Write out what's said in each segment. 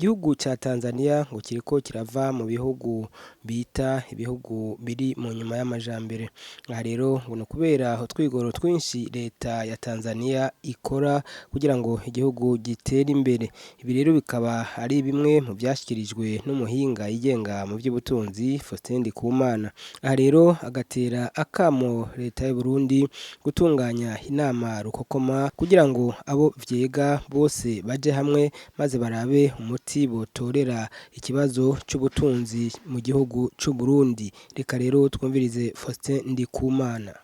Igihugu ca Tanzania ngo kiriko kirava mu bihugu bita ibihugu biri mu nyuma y'amajambere. Aha rero ngo ni ukubera utwigoro twinshi leta ya Tanzania ikora kugira ngo igihugu gitere imbere. Ibi rero bikaba ari bimwe mu vyashikirijwe n'umuhinga yigenga mu vy'ubutunzi Faustin Ndikumana. Aha rero agatera akamo leta y'u Burundi gutunganya inama rukokoma kugira ngo abo vyega bose baje hamwe maze barabe umuti botorera ikibazo c'ubutunzi mu gihugu c'u Burundi. Reka rero twumvirize Faustin Ndikumana.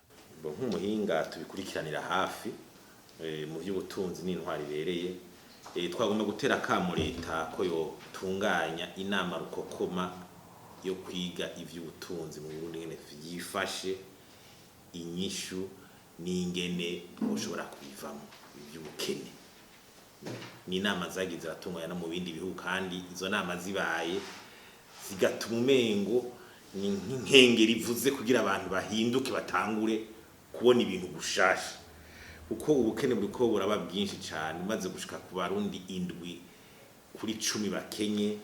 Nk'umuhinga tubikurikiranira hafi mu by'ubutunzi n'intwari ibereye, twagomba gutera akamo leta ko yotunganya inama rukokoma yo kwiga ivy'ubutunzi mu Burundi ngene vyifashe, inyishu n'ingene twoshobora kubivamo ivy'ubukene. Ni inama zagiye ziratunganya no mu bindi bihugu, kandi izo nama zibaye zigatuma umengo ni nk'inkengeri ivuze kugira abantu bahinduke, batangure kubona ibintu gushasha, kuko ubukene buriko buraba bwinshi cane, maze gushika ku Barundi 7 kuri 10 bakenye.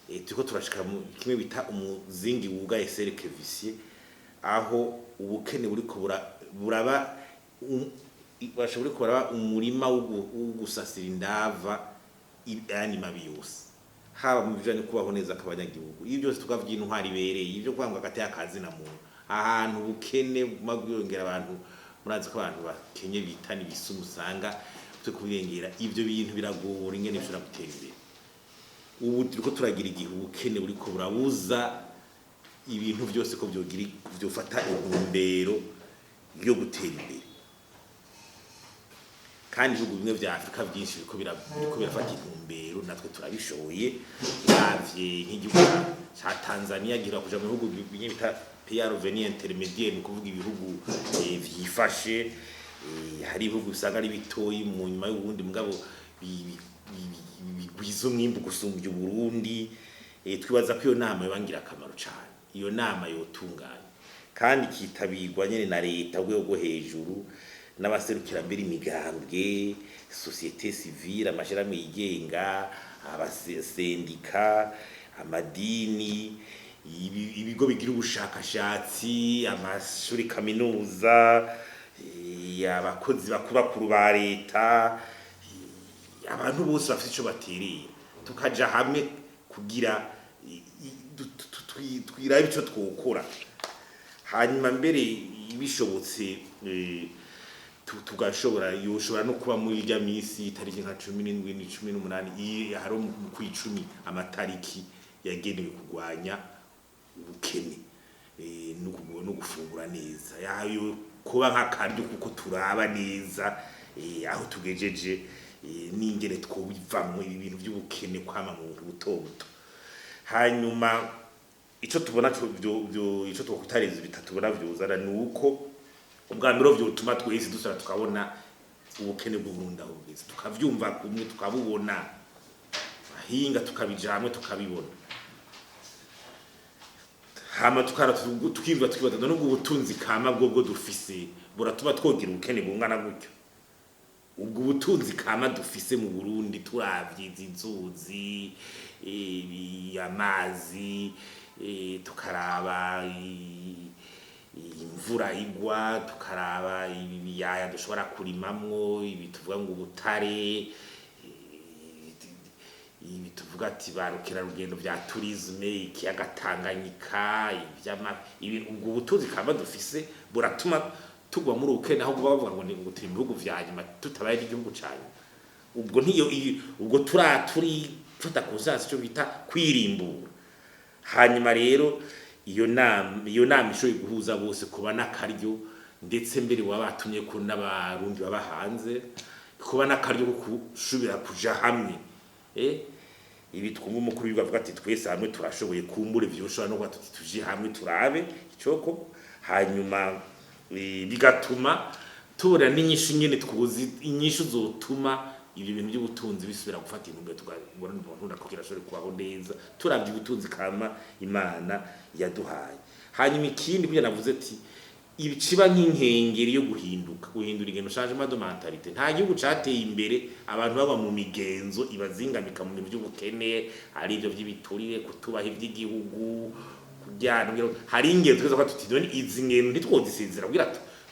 Turiko turashika mu kimwe bita umuzingi wugaye, cercle vicieux, aho ubukene buriko buraba buriko buraba umurima wo gusasira indava ayandi mabi yose, haba mu bijanye no kubaho neza kw'abanyagihugu. Iyo byose tukavuga intwari ibereye, ibyo kuvuga ngo agateka kazina muntu, ahantu ubukene buguma bwiyongera, abantu murazi ko abantu bakenye bitana ibisumu, usanga turi kubirengera. Ivyo bintu biragora ingene bishobora gutera imbere. Ubu turiko turagira igihe ubukene buriko burabuza ibintu byose ko vyogira vyofata intumbero yo gutera imbere, kandi ibihugu bimwe vya Afrika vyinshi biriko birafata intumbero, natwe turabishoboye. Uravye nk'igihugu ca Tanzania gihora kuja mu bihugu bimwe bita pays à revenu intermédiaire, ni ukuvuga ibihugu vyifashe. Hari ibihugu usanga ari bitoyi mu nyuma y'Uburundi, mugabo bigwiza umwimbu gusumbya Uburundi. Twibaza ko iyo nama yoba ngirakamaro cane. Iyo nama yotunganya kandi ikitabirwa nyene na leta rwego rwo hejuru, n'abaserukira mbere imigambwe, société civile, amashirahamwe yigenga, abasendika, amadini, ibigo bigira ubushakashatsi, amashuri kaminuza, abakozi bakuru bakuru ba leta, abantu bose bafite ico baterera, tukaja hamwe kugira twirabe ico twokora. Hanyuma mbere bishobotse, tugashobora, yoshobora no kuba muri irya misi itariki nka 17 ni 18, hari mu kwicumi, amatariki yagenewe kurwanya ubukene no gufungura neza, yayo kuba nk'akaryo kuko turaba neza aho tugejeje, n'ingene twobivamwo ibi bintu by'ubukene kwama mu buntu buto buto. Hanyuma ico tubona ico twokwita bitatu tubona vyozana ni uko ubwa mbere vyotuma twese dusara tukabona ubukene bw'Uburundi aho bugeze, tukavyumva kumwe, tukabubona ahinga, tukabija hamwe tukabibona. Hama tukara tukiyumva, tukibaza none ubwo ubutunzi kama bwobwo dufise buratuma twogira ubukene bungana gutyo? Ubwo butunzi kama dufise mu Burundi, turavye izi nzuzi, amazi, tukaraba imvura igwa, tukaraba ibi biyaya dushobora kurimamwo, ibi tuvuga ngo ubutare, ibi tuvuga ati ba rukerarugendo vya tourisme, ikiyaga Tanganyika, ivyama ibi, ubwo butunzi kama dufise buratuma tugwa muri ubukene, aho bavuga ngo ni ngo turi mu bihugu vya nyuma, tutabaye n'igihugu ca nyuma? Ubwo ntiyo ubwo turi fata kuzaza ico bita kwirimbura. Hanyuma rero iyo nama ishoboye guhuza bose, kuba n'akaryo, ndetse mbere baba batumye ko n'Abarundi baba hanze, kuba n'akaryo ko gushobora kuja hamwe. Ibi twumva umukuru w'igihugu avuga ati twese hamwe turashoboye, kumbure vyoshobora no kuba tuti tuje hamwe turabe icoko. Hanyuma bigatuma tubona n'inyishu nyene twuzi, inyishu zotuma ibyo bintu by'ubutunzi bisubira gufata intumbero, tukabona umuntu kugira ashobore kubaho neza, turavye ubutunzi kama Imana yaduhaye. Hanyuma ikindi, kugira navuze ati Ibikiba nk'inkengeri yo guhinduka, guhindura ingendo, changement de mentalité. Nta gihugu cateye imbere abantu baba mu migenzo ibazingamika mu bintu by'ubukene, ari ibyo by'ibiturire, kutubaha iby'igihugu, kujyana. Hari ingendo twese ko tuti none izi ngendo ntitwozisezera kugira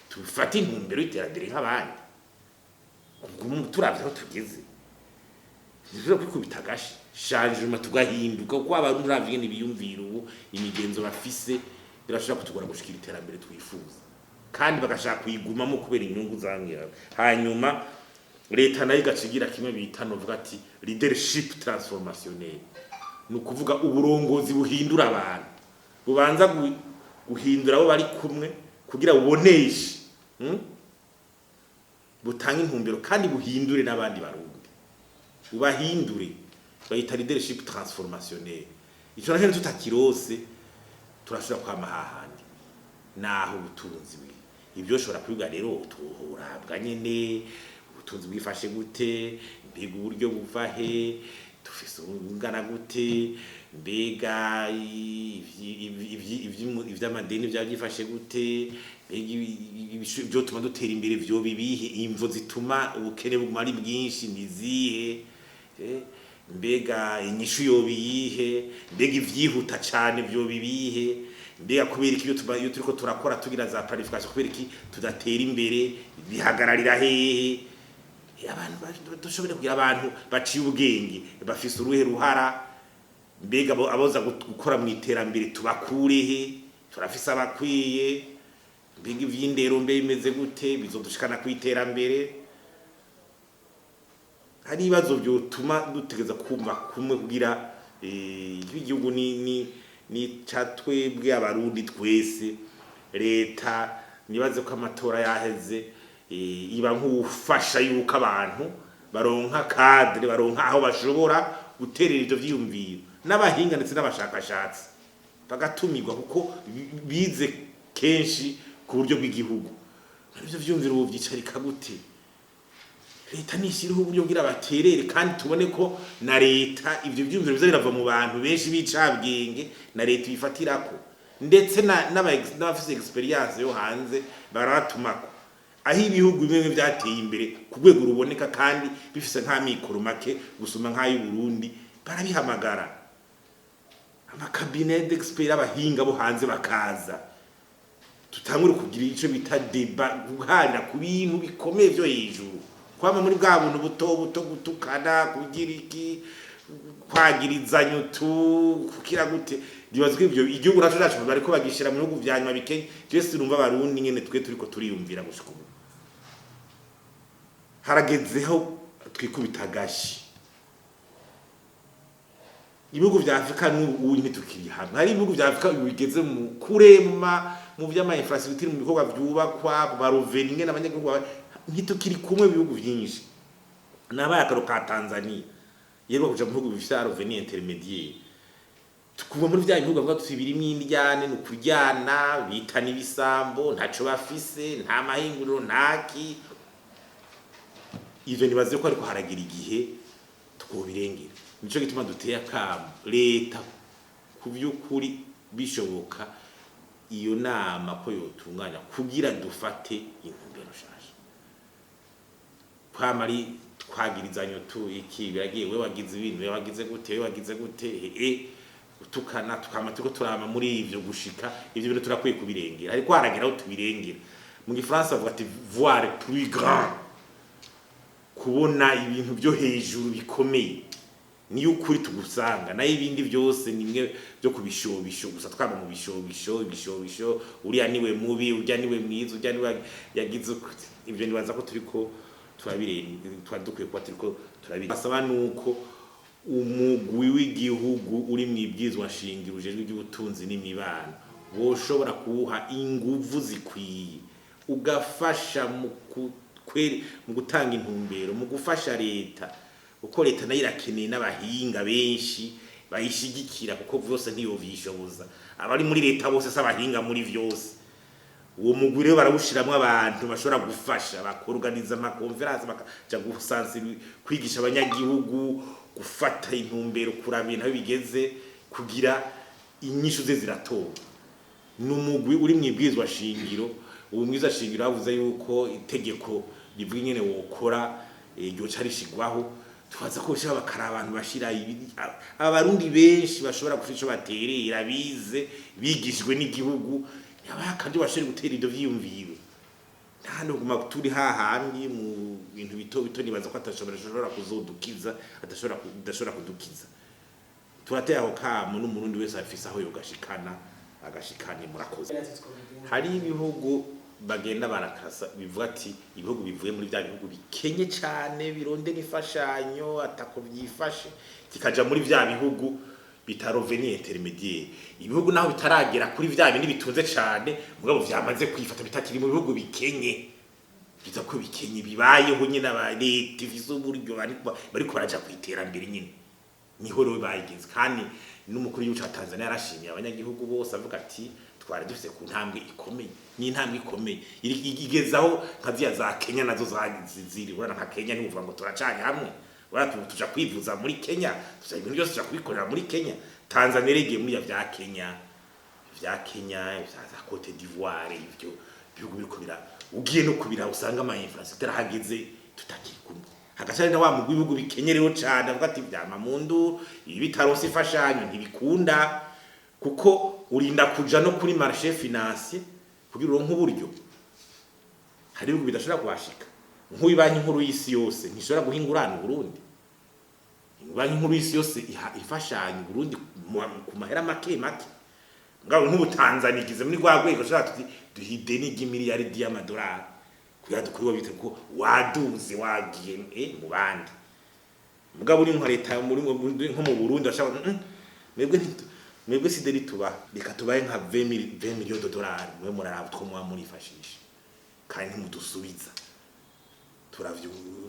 tufate intumbero y'iterambere nk'abandi. Turavye aho tugeze, ntitushobora kwikubita agashi, changement, tugahinduka, kuko abantu uravye ingene biyumvira ubu, imigenzo bafise, birashobora kutugora gushikira iterambere twifuza, kandi bagashaka kuyigumamo kubera inyungu zamwe. Hanyuma leta nayo igaca igira kimwe bita, novuga ati, leadership transformationnel, ni ukuvuga uburongozi buhindura abantu, bubanza guhindura abo bari kumwe kugira buboneshe, Butange intumbero kandi buhindure n'abandi Barundi, bubahindure. Bayita leadership transformationnel. Ico naco tutakirose, turashobora kwama hahandi naho ubutunzi bwi ibyo ushobora kwiga. Rero tuhorabwa nyene ubutunzi bwifashe gute? Mbega uburyo buva he? Dufise ubungana gute? Mbega ivy'amadeni vyaba byifashe gute? Mbega ivyotuma dutera imbere vyo bibihe? Imvo zituma ubukene buguma ari bwinshi ni izihe? Mbega inyishu yoba iyihe? Mbega ivyihuta cane vyoba ibihe? Mbega kubera iki iyo turiko turakora, tugira za planification, kubera iki tudatera imbere? Bihagararira hehe? Abantu dushobore kugira abantu baciye ubwenge bafise uruhe ruhara? Mbega aboza gukora mu iterambere tubakurehe? Turafise abakwiye? Mbega ivy'indero mbe bimeze gute? Bizodushikana ku iterambere? Hari ibibazo byotuma dutegeza kumva kumwe kugira igihugu ni ca twebwe Abarundi twese. Leta, nibaze ko amatora yaheze, iba nk'ufasha yuko abantu baronka cadre, baronka aho bashobora guterera ivyo vyiyumviro, n'abahinga ndetse n'abashakashatsi bagatumirwa, kuko bize kenshi ku buryo bw'igihugu. Ivyo vyiyumviro ubu vyicarika gute? Leta nishyiriho uburyo bwira baterere, kandi tubone ko na leta ivyo vyumviro biza birava mu bantu benshi b'icabwenge, na leta ibifatirako, ndetse n'abafise expérience yo hanze barabatumako. Aho ibihugu bimwe vyateye imbere ku rwego ruboneka kandi bifise nk'amikoro make gusuma nk'ay'u Burundi, barabihamagara ama cabinet d'experts, abahinga bo hanze bakaza, tutangure kugira ico bita débat, guharira ku bintu bikomeye vyo hejuru. Kwama muri bwa buntu buto buto, gutukana, kugira iki, kwagirizanya utu, kugira gute, ndibaza ko ivyo igihugu naco cacu bariko bagishira mu bihugu vya nyuma bikenye. Je sinumva Abarundi nyene twe turiko turiyumvira gushika ubu. Haragezeho twikubita agashi. Ibihugu vya Afrika n'ubu ntitukiri hamwe. Hari ibihugu vya Afrika ubu bigeze mu kurema mu vy'ama infrastructure, mu bikorwa vyubakwa, mu baroveni, ingene abanyagihugu ntitukiri kumwe. Ibihugu vyinshi, nabaye akaro ka Tanzania, yewe, kuja mu bihugu bifise revenu intermédiaire, tukuva muri vya bihugu bavuga tuti birimwo indyane, ni ukuryana, bitana ibisambo, ntaco bafise, nta mahinguriro, ntaki. Ivyo nibaze ko ariko haragira igihe twobirengera. Nico gituma duteye akamo leta, ku vy'ukuri bishoboka, iyo nama ko yotunganya kugira dufate intumbero nshasha. Kwama ari twagirizanya tu iki biragiye, we wagize ibintu, we wagize gute, we wagize gute, utukana, tukama turiko turama muri ivyo gushika. Ivyo bintu turakwiye kubirengera, ariko haragira aho tubirengera. Mu gifaransa bavuga ati voir plus grand, kubona ibintu byo hejuru bikomeye, niyo ukuri tugusanga. Nayo ibindi byose ni bimwe byo kubishobisho gusa, twaba mu bishobisho, ibishobisho, uriya niwe mubi, urya niwe mwiza, urya niwe yagize ivyo nibaza ko turiko turabirenga, twari dukwiye kuba turiko turabirenga. Basaba nuko umugwi w'igihugu uri mu ibwirizwa shingiro ujejwe iby'ubutunzi n'imibano woshobora kuwuha inguvu zikwiye, ugafasha mu gutanga intumbero, mu gufasha leta, kuko leta nayo irakeneye n'abahinga benshi bayishigikira, kuko vyose ntiyovyishoboza. Abari muri leta bose si abahinga muri vyose. Uwo mugwi rero barawushiramwo abantu bashobora gufasha, bakorganiza ama conférences, bakaja gusansira, kwigisha abanyagihugu, gufata intumbero, kuraba ibintu aho bigeze kugira inyishu ze ziratorwa. Ni umugwi uri mu ibwirizwa shingiro. Ubu mwiza shingiro bavuze yuko itegeko rivuga ingene wokora ryoca rishigwaho. Tubaza ko bashira bakara abantu bashira abarundi benshi bashobora gufisha ico baterera, bize, bigishijwe n'igihugu, abakandi bashobora gutera ivyo vyiyumviro. Nta kuguma turi hahandi mu bintu bito bito, nibaza ko atashobora kuzodukiza, adashobora kudukiza. Turateye aho kamo n'umurundi wese afise aho yogashikana agashikane. Murakoze. Hari ibihugu bagenda barakasa, bivuga ati ibihugu bivuye muri bya bihugu bikenye cane birondera imfashanyo atako vyifashe, kikaja muri vya bihugu bita revenu intermédiaire, ibihugu naho bitaragera kuri vya bindi bitunze cane mugabo vyamaze kwifata, bitakiri mu bihugu bikenye, biza ko bikenye bibayeho nyine, aba leta ifise uburyo bariko baraja kwiterambere nyine, niho rero bayigeze. Kandi n'umukuru w'igihugu ca Tanzania yarashimiye abanyagihugu bose, avuga ati twari dufise ku ntambwe ikomeye, ni intambwe ikomeye igezaho nka ziriya za Kenya nazo ziri. Urabona nka Kenya ntibuvuga ngo turacanye hamwe, urabona tuja kwivuza muri Kenya, tuja ibintu byose tuja kubikorera muri Kenya. Tanzania igiye muri ya vya Kenya, vya za Cote d'Ivoire, ivyo bihugu biriko bira ugiye no kubira usanga ama infrastructure ahageze tutakiri kumwe. Hagati na wa mugwi w'ibihugu bikenyereho cane avuga ati vyama mu ndu ibi bitaronse imfashanyo ntibikunda, kuko urinda kuja no kuri marché financier kugira uronke uburyo. Hari ibihugu bidashobora kuhashika, nk'uyu Banki Nkuru y'Isi Yose ntishobora guha ingurane Uburundi. Banki Nkuru y'Isi Yose iha imfashanyo Uburundi ku mahera make make, mugabo nk'ubu Tanzania igize muri rwa rwego ushobora tuti duha ideni ry'imiliyaridi y'amadolari kugira dukore bite, ko waduze wagiye mu bandi. Mugabo uri nka leta muri nko mu Burundi bashaka mwebwe mwebwe si ideni tubaha, reka tubahe nka 20 millions de dollars, mwe muraraba utwo muba murifashisha kandi ntimudusubiza,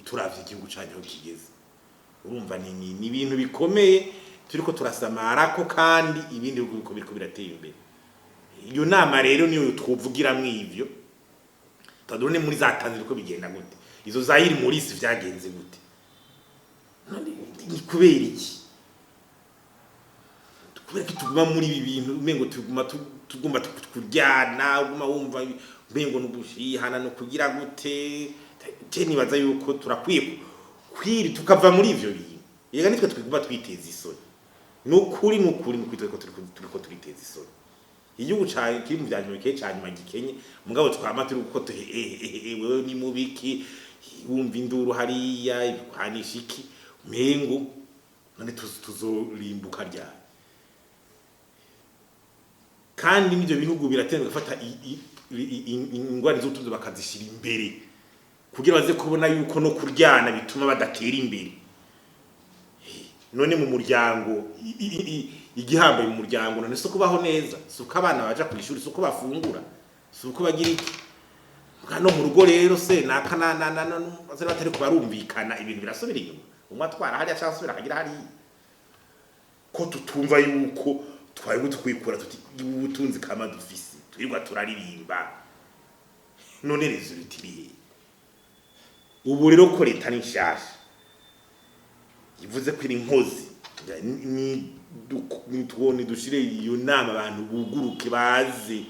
turavye igihugu canyu aho kigeze. Urumva ni ibintu bikomeye turiko turasamara ko, kandi ibindi bihugu biriko biratera imbere. Iyo nama rero niyo twovugiramwo ivyo, tadone muri za Tanzania uko bigenda gute, izo za iri muri isi vyagenze gute. None ni kubera iki? Kubera ko tuguma muri ibi bintu umengo tuguma tugomba kuryana, uguma wumva umengo nugushihana no kugira gute. Je nibaza yuko turakwiye kwiri tukava muri ivyo bintu. Yega nitwe twiguma twiteza isoni, nukuri nukuri nukuri turiko turiteza isoni. Igihugu ca kiri mu vyanyuma bikeye ca nyuma gikenye, mugabo twama turi uko wewe ni mubiki, wumva induru hariya ibikwanisha iki, umengo none tuzorimbuka ryari? Kandi n'ivyo bihugu biratenda gufata ingwara z'ubutunzi bakazishira imbere kugira baze kubona yuko no kuryana bituma badatera imbere. None mu muryango igihambaye mu muryango none si kubaho neza, si uko abana baja ku ishuri, si uko bafungura, si uko bagira iki? Muga no mu rugo rero se naka na na na na batari kubarumvikana, ibintu birasubira inyuma, umwe atwara hariya cyangwa asubira akagira hariya, ko tutumva yuko twari tukwikura tuti ubutunzi kama dufise twirirwa turaririmba, none résultat iri? Ubu rero ko leta ni nshasha ivuze ko iri nkozi ni tubone dushire iyo nama, abantu buguruke baze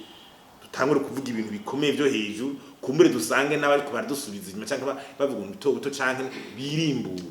dutangure kuvuga ibintu bikomeye byo hejuru, kumbure dusange n'abariko baradusubiza inyuma canke bavuga ibintu bito bito canke birimbura.